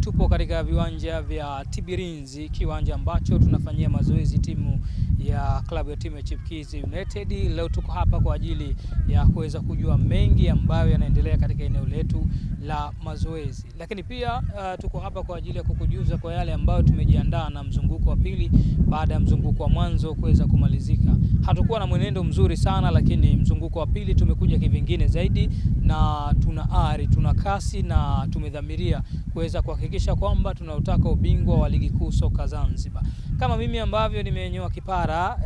Tupo katika viwanja vya Tibirinzi, kiwanja ambacho tunafanyia mazoezi timu ya klabu ya timu ya Chipukeezy United. Leo tuko hapa kwa ajili ya kuweza kujua mengi ambayo yanaendelea katika eneo letu la mazoezi, lakini pia tuko hapa kwa ajili ya kukujuza kwa yale ambayo tumejiandaa na mzunguko wa pili baada ya mzunguko wa mwanzo kuweza kumalizika. Hatukuwa na mwenendo mzuri sana, lakini mzunguko wa pili tumekuja kivingine zaidi, na tuna ari, tuna kasi na tumedhamiria kuweza kuhakikisha kwamba tunautaka ubingwa wa ligi kuu soka Zanzibar. Kama mimi ambavyo nimenyoa kipara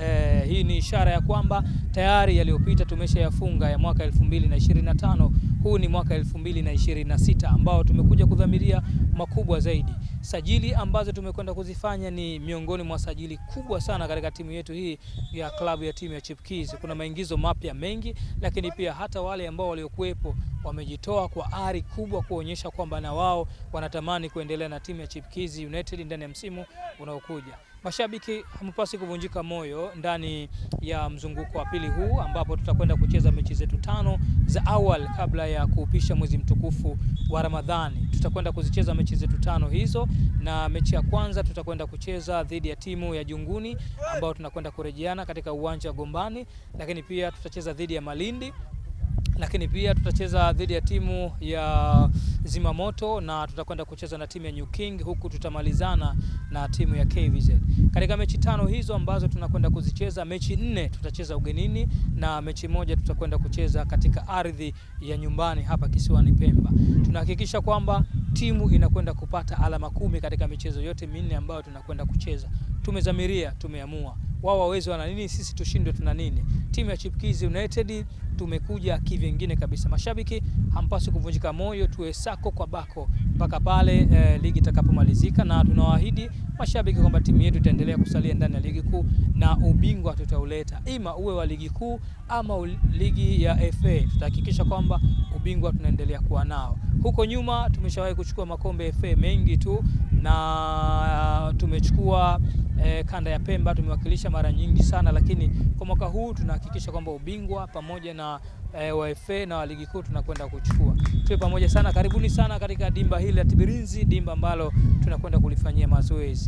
hii ni ishara ya kwamba tayari yaliyopita tumeshayafunga ya mwaka 2025. Huu ni mwaka 2026 ambao tumekuja kudhamiria makubwa zaidi. Sajili ambazo tumekwenda kuzifanya ni miongoni mwa sajili kubwa sana katika timu yetu hii ya klabu ya timu ya Chipukeezy. Kuna maingizo mapya mengi, lakini pia hata wale ambao waliokuwepo wamejitoa kwa ari kubwa kuonyesha kwamba na wao wanatamani kuendelea na timu ya Chipukeezy United ndani ya msimu unaokuja. Mashabiki, hampasi kuvunjika moyo ndani ya mzunguko wa pili huu ambapo tutakwenda kucheza mechi zetu tano za awali kabla ya kuupisha mwezi mtukufu wa Ramadhani. Tutakwenda kuzicheza mechi zetu tano hizo, na mechi ya kwanza tutakwenda kucheza dhidi ya timu ya Junguni ambao tunakwenda kurejeana katika uwanja wa Gombani, lakini pia tutacheza dhidi ya Malindi, lakini pia tutacheza dhidi ya timu ya Zimamoto na tutakwenda kucheza na timu ya New King, huku tutamalizana na timu ya KVZ. Katika mechi tano hizo ambazo tunakwenda kuzicheza, mechi nne tutacheza ugenini na mechi moja tutakwenda kucheza katika ardhi ya nyumbani hapa kisiwani Pemba. Tunahakikisha kwamba timu inakwenda kupata alama 10 katika michezo yote minne ambayo tunakwenda kucheza. Tumezamiria, tumeamua. Wao waweze wana nini, sisi tushindwe tuna nini? Timu ya Chipukeezy United tumekuja kivingine kabisa. Mashabiki hampaswi kuvunjika moyo, tuwe sako kwa bako mpaka pale ligi itakapomalizika, na tunawaahidi mashabiki kwamba timu yetu itaendelea kusalia ndani ya ligi kuu na ubingwa tutauleta, ima uwe wa ligi kuu ama ligi ya FA. Tutahakikisha kwamba ubingwa tunaendelea kuwa nao. Huko nyuma tumeshawahi kuchukua makombe FA mengi tu na tumechukua kanda ya Pemba tumewakilisha mara nyingi sana, lakini kwa mwaka huu tunahakikisha kwamba ubingwa pamoja na wa FA na wa ligi kuu tunakwenda kuchukua. Tuwe pamoja sana, karibuni sana katika dimba hili la Tibirinzi, dimba ambalo tunakwenda kulifanyia mazoezi.